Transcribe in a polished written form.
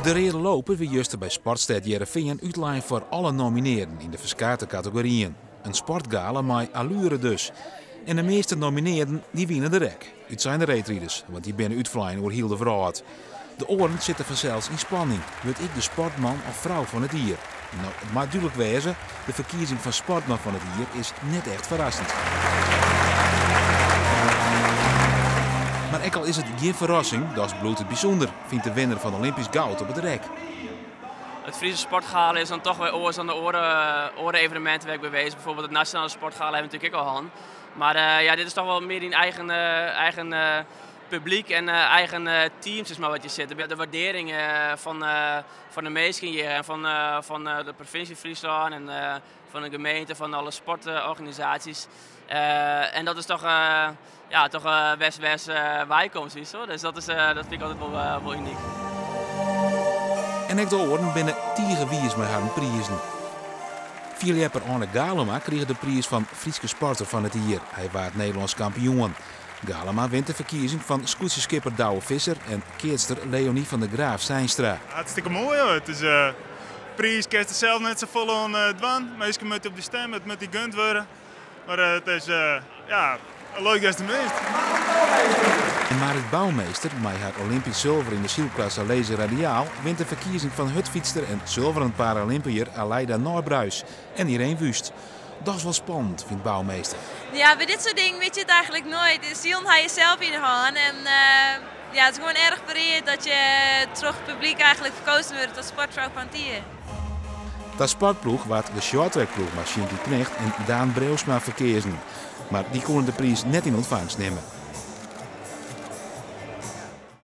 De reade loper wie juster by Sportstêd Hearrenfean útlein foar alle nominearden yn de ferskate kategoryen. In sportgala mei alluere dus. En de measte nominearden dy wiene der ek. Utsein de reedriders, want dy binne útflein oer hiel de wrâld. De oaren sitte fansels yn spanning, wurd ik de sportman of frou fan it jier? No, it moat dúdlik wêze, de ferkiezing fan sportman fan it jier is net echt ferrassend. Mar ek al is it gjin ferrassing, dochs bliuwt it bysûnder, fynt de winner fan Olympysk goud op it rek. It Friese Sportgala is dan toch wer oars dan de oare, oare eveneminten wêr't ik by west. Bijvoorbeeld it Nasjonale Sportgala ha we natuerlik ek al hân. Mar ja, dit is toch wol mear dyn eigen, eigen publyk en eigen team sis mar, wat je sitte. De waardering fan de minsken hjir en fan de provinsje Fryslân en fan de gemeente, fan alle sportorganisaasjes. En dat is toch, ja, toch best best weikomst, witst wol. Dus dat fyn ik altyd wol unyk. En ek de oaren binne tige wiis mei harren prizen. Fierljepper Arne Galema krige de priis fan Fryske sporter fan it jier. Hy waard Nederlânsk kampioen. Galema wint de ferkiezing fan skûtsjeskipper Douwe Visser en keatster Leonie van der Graaf Zeinstra. Hartstikke moai hoor. It is priis kinst der sels net safolle oan dwaan. Minsken moatte op dy stimme, it moat dy gund wurde. Mar it is ja, leuk datst der bist. En Marit Bouwmeester, mei har Olympysk sulver yn de sylklasse Laser Radial, wint de ferkiezing fan hurdfytster en sulveren Paralympiër Alyda Norbruis en Ireen Wüst. Dochs wol spannend, fynt Bouwmeester. Ja, by dit soart dingen wit je it eigenlik noait. De silen ha je sels yn de hân en ja, it is gewoan erch fereard dat je troch it publyk eigenlik ferkozen wurde ta sportfrou fan it jier. Ta sportploech waard de shorttrackploech mei Sjinkie Knegt en Daan Breeuwsma ferkeazen. Mar dy koene de priis net yn ûntfangst nimme.